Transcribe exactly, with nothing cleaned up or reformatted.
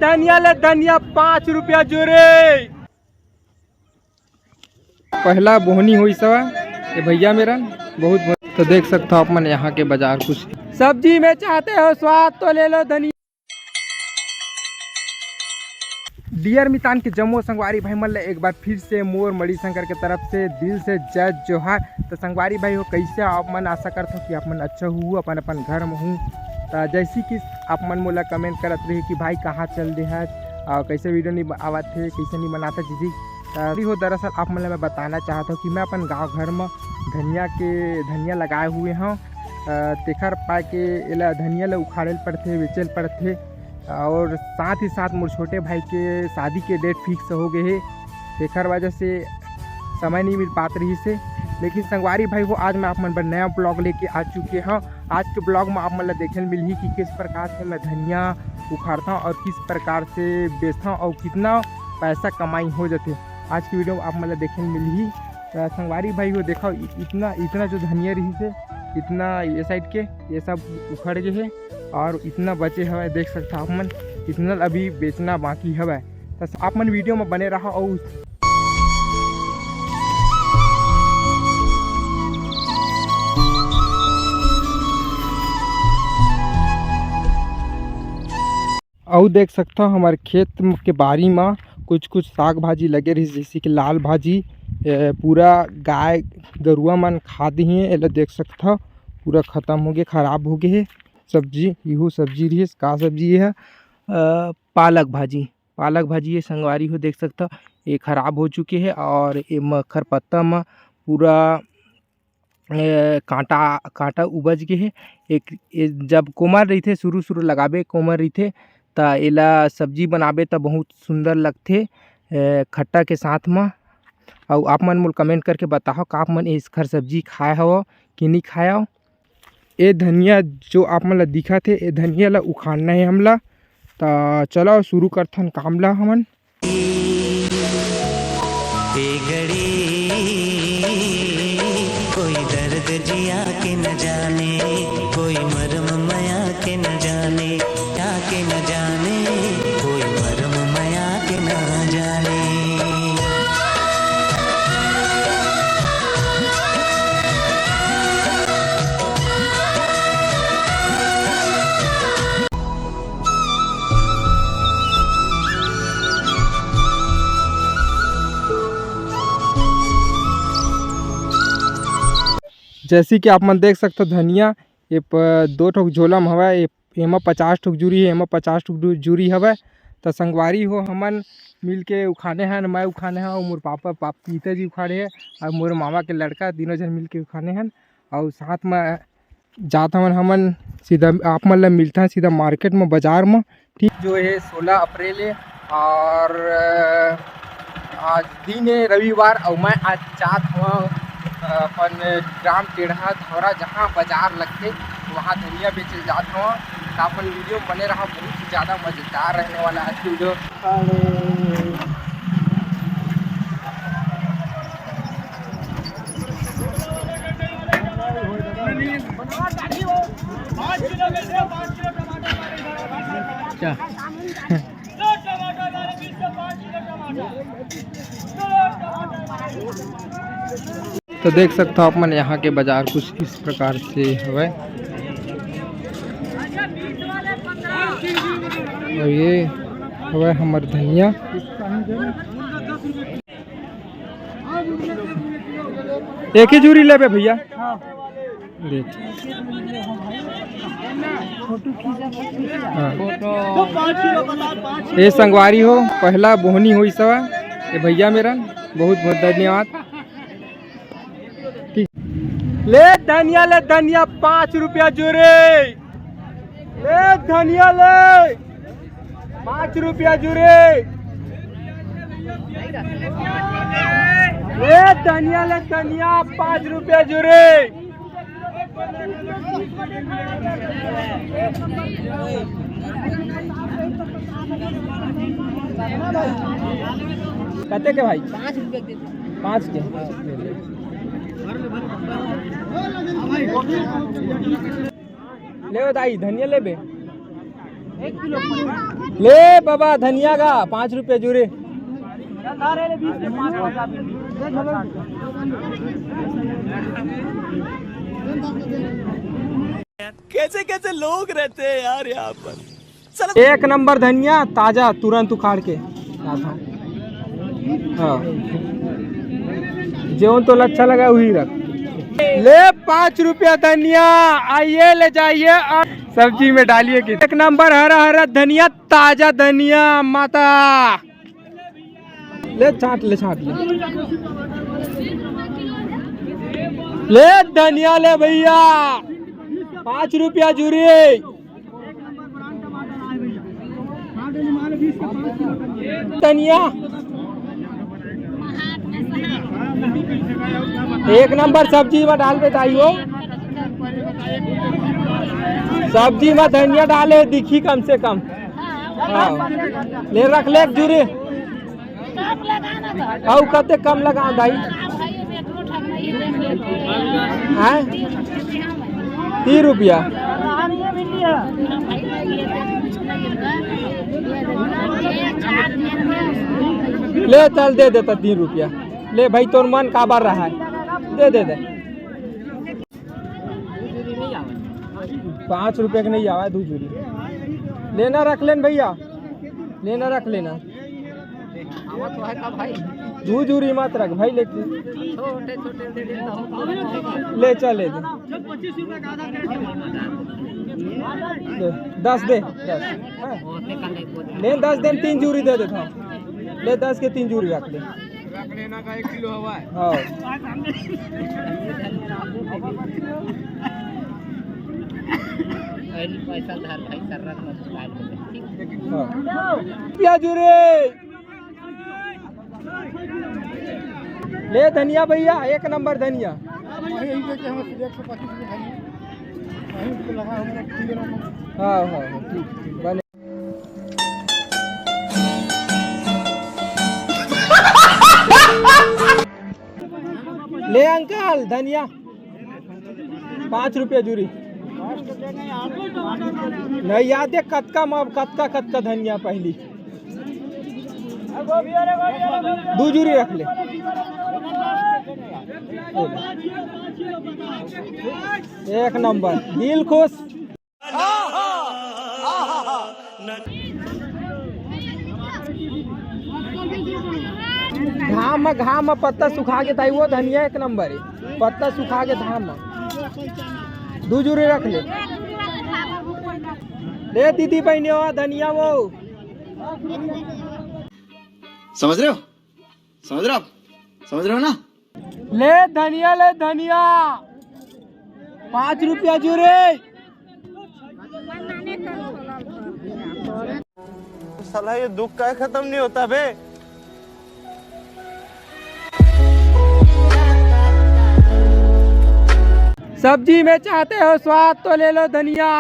धनिया ले धनिया, पाँच रुपया जोरे। पहला बोहनी होइस हवय ये भैया मेरन, बहुत, बहुत। तो देख सकथव आप मन यहाँ के बाजार कुछ। सब्जी में चाहते हो स्वाद तो ले लो धनिया। डियर मितान के जम्मो संगवारी भाई मन ल एक बार फिर से मोर मणिशंकर के तरफ से दिल से जय जोहार। तो संगवारी भाई हो, कैसे आप मन? आशा करथव कि आप मन अच्छा हूँ, अपन अपन घर में हूँ। तो जैसे कि आप मन मोला कमेंट करत रहे कि भाई कहाँ चल दे हस, और कैसे वीडियो नहीं आवत हे, कैसे नहीं बनाता जीजी। तो अभी हो, दरअसल आप मन ल मैं बताना चाहत हूँ कि मैं अपन गाँव घर में धनिया के, धनिया लगाए हुए हूँ। अ, तेखर पाए के एला धनिया ल उखाड़े ल पड़थे, बेचे ल पड़थे। और साथ ही साथ मोर छोटे भाई के शादी के डेट फिक्स हो गए हे, तेखर वजह से समय नहीं मिल पात रहिस हे। लेकिन संगवारी भाई हो, आज मैं आप मन बर नया ब्लॉग लेके आ चुके हूँ। आज के ब्लॉग में आप मन ल देखे ल मिलही कि किस प्रकार से मैं धनिया उखाड़ता हूँ और किस प्रकार से बेचता हूँ और कितना पैसा कमाई हो जाथे। आज की वीडियो में आप मन ल देखे ल मिलही। अ, संगवारी भाई हो, देखो इ-, इतना, इतना जो धनिया रहिस हे, इतना ये साइड के, ये सब उखड़ गए हे और इतना बचे हवय, देख सकता आप मन, इतना अभी बेचना बाकी हवय। तो आप मन वीडियो में बने रहा और अउ देख सकथव, हमर खेत म-, के बारी म कुछ-कुछ साग भाजी लगे रहिस, जइसे कि लाल भाजी, ए, पूरा गाय गरुवा मन खा दिहे। एला देख सकथव, पूरा खतम होगे, खराब होगे हे सब्जी। इहू सब्जी रहिस, का सब्जी ये ह? अ, पालक भाजी, पालक भाजी ये संगवारी हो, देख सकथव, ये खराब हो चुके हे और एमा खरपत्ता म पूरा ए, कांटा, कांटा उपज गे हे। एक, ए, जब कोमल रहिथे, शुरू, शुरू लगाबे, कोमल रहिथे, त एला सब्जी बनाबे, त बहुत सुंदर लगथे, ए, खट्टा के साथ म। अउ आप मन मोला कमेंट करके बताओ, का आप मन एखर सब्जी खाए हव कि नहीं खाए हव? ए धनिया जो आप मन ला दिखत हे, ए धनिया ला उखाड़ना हे हमला। त चलो, शुरू करथन काम ला हमन। ए घड़ी कोई दर्द जिया के न जाने, कोई मरम मया के न जाने, या के न जाने, कोई मरम मया के न जाने। जैसे कि आप मन देख सकथव, धनिया ये प-, दो ठोक झोला म हवय, ये, एमा पचास ठोक जुरी हे, एमा पचास ठोक जु-, जुरी हवय। त संगवारी हो, हमन मिल के उखाने हन, मैं उखाने हन, अउ मोर पापा, पाप-, पिताजी उखाने हे, अउ मोर मामा के लड़का, तीनों झन मिल के उखाने हन। अउ साथ म जात हवन हमन सीधा, आप मन ला मिलथन सीधा मार्केट म, बाजार म। ठीक, जो हे सोलह अप्रैल हे और, अ, आज दिन हे रविवार अउ मैं आज जात हवं, अ, अपन ग्राम टेढ़ा धौरा, जहाँ बाजार लगथे, वहाँ धनिया बेचे जात हवं। त अपन वीडियो बने रहा, बहुत ही ज़्यादा मज़ेदार रहने वाला है आज की वीडियो। क्या? तो देख सकथव आप मन, यहाँ के बाजार कुछ इस प्रकार से हवय। और ये हवय हमर धनिया। एक ही जूरी लेबे भैया। ले। हाँ। ये संगवारी हो, पहला बोहनी होइस हवय। ये भैया मेरन बहुत बहुत धन्यवाद। ठीक। ले धनिया, ले धनिया, पाँच रुपया जोरे। ले धनिया ले, पाँच रुपया जुरे। ले धनिया ले धनिया, पाँच रुपया जुरे। कते के भाई? पाँच रुपया के दे दो। पाँच के। ले ओ दाई, धनिया लेबे? ले बाबा धनिया का पाँच रुपया जुरी। कैसे कैसे लोग रहते हैं यार यहाँ पर। एक नंबर धनिया, ताजा, तुरंत उखाड़ के लात हँव। हाँ, जेवन तोला अच्छा लगा वही रख। ले पाँच रुपया धनिया, आइए ले जाइए और सब्जी में डालिए कि एक नंबर हरा हरा धनिया, ताजा धनिया माता। ले छाँट ले, छाँट ले। ले धनिया ले भैया, पाँच रुपया जुरी। धनिया एक नंबर सब्जी में डाल बताइयो। सब्जी में धनिया डाले दिखी कम से कम। हाँ। ले रख ले एक जुरी। अउ कते कम लगा दाई? हैं? तीन रुपया। ले चल दे देता तीन रुपया। ले भाई तोर मन काबर रहा है, दे दे दे। पाँच रुपया के नहीं आवा है, दू जुरी। लेना रख लेन भैया, लेना रख लेना। दू जुरी मत रख भाई, लेके छोटे छोटे दे देता हूँ। ले चल ले दे। ले, दस दे, दस। हाँ। ले दस दे, तीन जुरी दे देता हूँ। ले दस के तीन जुरी रख ले। रख लेना का एक किलो हवा है। हाँ। अरे पैसा धर भाई, सर्रा मत निकाल दे। हाँ। प्याजू रे। ले धनिया भैया, एक नंबर धनिया। वही, यही देखे हम एक सौ पच्चीस रुपये धनिया। वही उसको लगा हमने तीन ग्राम। हाँ, हाँ, हाँ, ठीक, ठीक, बने। ले अंकल, धनिया पाँच रुपया जुरी। नहीं याद है कतका म-, कतका, कतका धनिया पहली। दू जुरी रख ले। एक नंबर, दिल खुश। घाम म, घाम म पत्ता सुखा के ताई, वो धनिया एक नंबर है, पत्ता सुखा के घाम म। दू जुरी रख ले। ले दीदी बहनियों, धनिया वो। समझ रहे हो? समझ रहे हो आप? समझ रहे हो ना? ले धनिया, ले धनिया, पाँच रुपया जुरी। साला ये दुख का खत्म नहीं होता बे। सब्जी में चाहते हो स्वाद तो ले लो धनिया।